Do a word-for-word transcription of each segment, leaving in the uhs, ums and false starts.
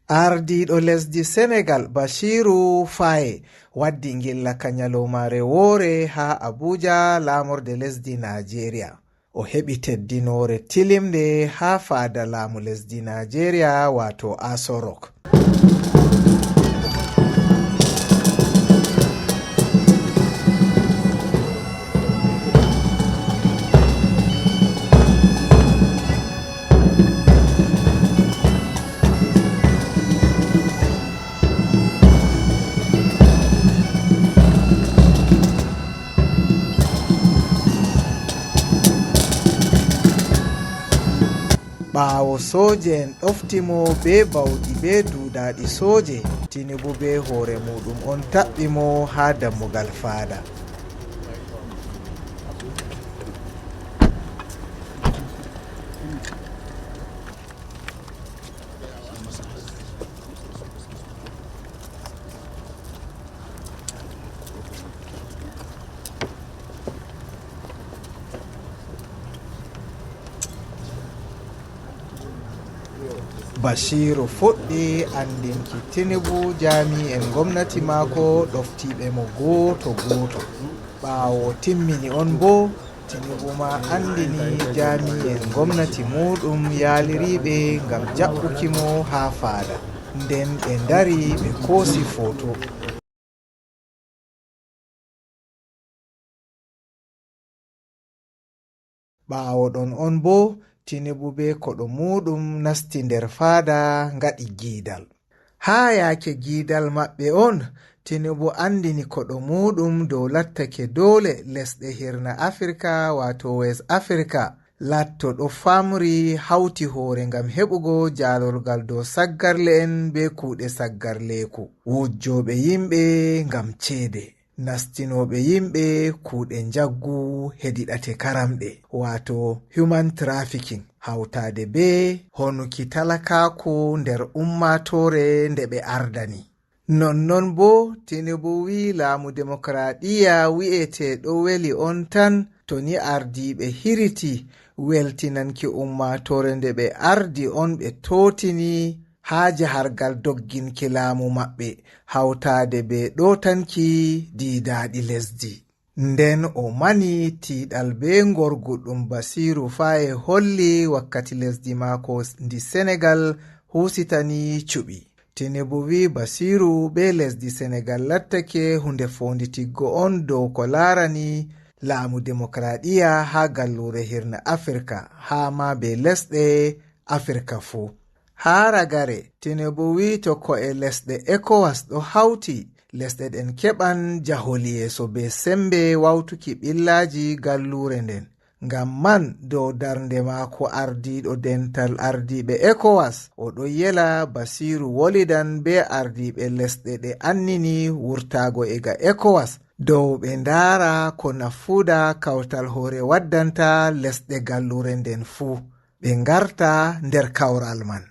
Ardiiɗo lesdi Senegal, Basiiru Faye, waddi ngilla ka ñalawmaare woore haa Abuja, laamorde lesdi Naajeeriya. O heɓi teddinoore tilimnde haa faada laamu lesdi Naajeeriya, waato Aso Rock. Ɓaawo sooje'en ɗofti mo bee bawɗi bee duudaaɗi sooje, Tinubu bee hoore muuɗum on taɓɓi mo haa dammugal faada. Basiiru fuɗɗi anndinki Tinubu jaami'en ngomnati maako ɗoftiiɓe mo gooto gooto. Ɓaawo timmini on boo, Tinubu ma anndini jaami'en ngomnati muuɗum yaaliriiɓe ngam jaɓɓuki mo haa faada. Nden ɓe ndari ɓe koosi footo. Ɓaawo ɗon on boo, Tinubu bee koɗo muuɗum nasti nder faada ngaɗi giidal. Haa yaake giidal maɓɓe on, Tinubu anndini koɗo muuɗum dow lattake doole lesɗe hirna Afirka, waato West Africa, latto ɗo famri hawti hoore ngam heɓugo jaalorgal dow saggarle'en bee kuuɗe saggarleeku, wujjooɓe yimɓe ngam ceede, nastinooɓe yimɓe kuuɗe njaggu hedi ɗate karamɗe, waato human trafficking, hawtaade bee honuki talakaaku nder ummaatoore nde ɓe ardani. Nonnon boo, Tinubu wi'i laamu demokaraaɗiyya wi'eteeɗo weli on tan, to ni ardiiɓe hiriti weltinanki ummaatoore nde ɓe ardi on, ɓe tootini haa jahargal dogginki laamu maɓɓe, hawtaade bee ɗootanki diidaaɗi lesdi. Nden o mani tiiɗal bee ngorgu ɗum Basiiru Faye holli wakkati lesdi maako ndi Senegal huusitani cuɓi. Tinubu wi'i Basiiru bee lesdi Senegal lattake huunde foonditiggo on dow ko laarani laamu demokaraaɗiyya haa galluure hirna Afirka, haa ma bee lesɗe Afirka fuu. Haa ragare, Tinubu wi'i to ko'e lesɗe ECOWAS ɗo hawti, lesɗe ɗen keɓan jahol yeeso bee semmbe wawtuki ɓillaaji galluure nden. Ngam man, dow darnde maako ardiiɗo dental ardiiɓe ECOWAS, o ɗo yela Basiiru wolidan bee ardiiɓe lesɗe ɗe annini wurtaago ega ECOWAS dow ɓe ndaara ko nafuuda kawtal hoore waddanta lesɗe galluure nden fuu, ɓe ngarta nder kawral man.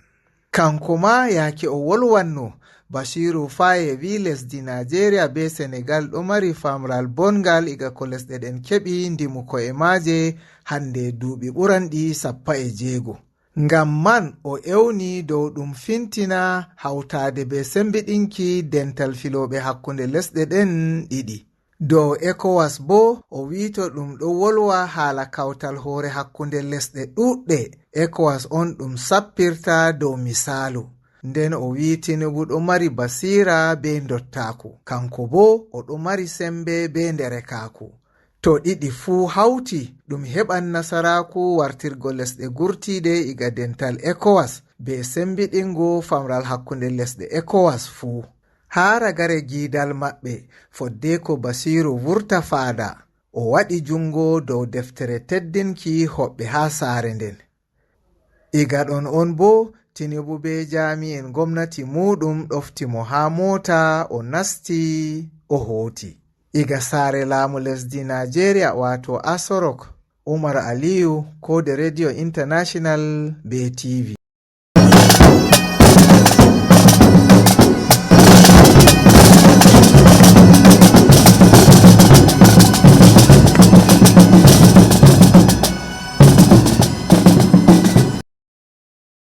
Kanko maa, yaake o wolwanno, Basiiru Faye wi'i lesdi Naajeeriya bee Senegal ɗo mari famral bonngal iga ko lesɗe ɗen keɓi ndimu ko'e maaje hannde duuɓi ɓuranɗi sappo e jeego. Ngam man, o ewni dow ɗum fintina hawtaade bee semmbiɗinki dental filooɓe hakkunde lesɗe ɗen ɗiɗi. Dow ECOWAS boo, o wi'i to ɗum ɗo wolwa haala kawtal hoore hakkunde lesɗe ɗuuɗɗe, ECOWAS on ɗum sappirta dow misaalu. Nden o wi'i Tinubu ɗo mari basiira bee ndottaaku, kanko boo o ɗo mari semmbe bee nderekaaku. To ɗiɗi fuu hawti, ɗum heɓan nasaraaku wartirgo lesɗe gurtiiɗe iga dental ECOWAS bee semmbiɗingo famral hakkunde lesɗe ECOWAS fuu. Haa ragare giidal maɓɓe, foddeeko Basiiru vurta faada, o waɗi junngo dow deftere teddinki hoɓɓe haa saare nden. Iga ɗon on boo, Tinubu bee jaami'en ngomnati muuɗum ɗofti mo haa moota, o nasti, o hooti. Iga saare laamu lesdi Naajeeriya, waato Aso Rock, Umar Aliyu, koode Radio International bee TV.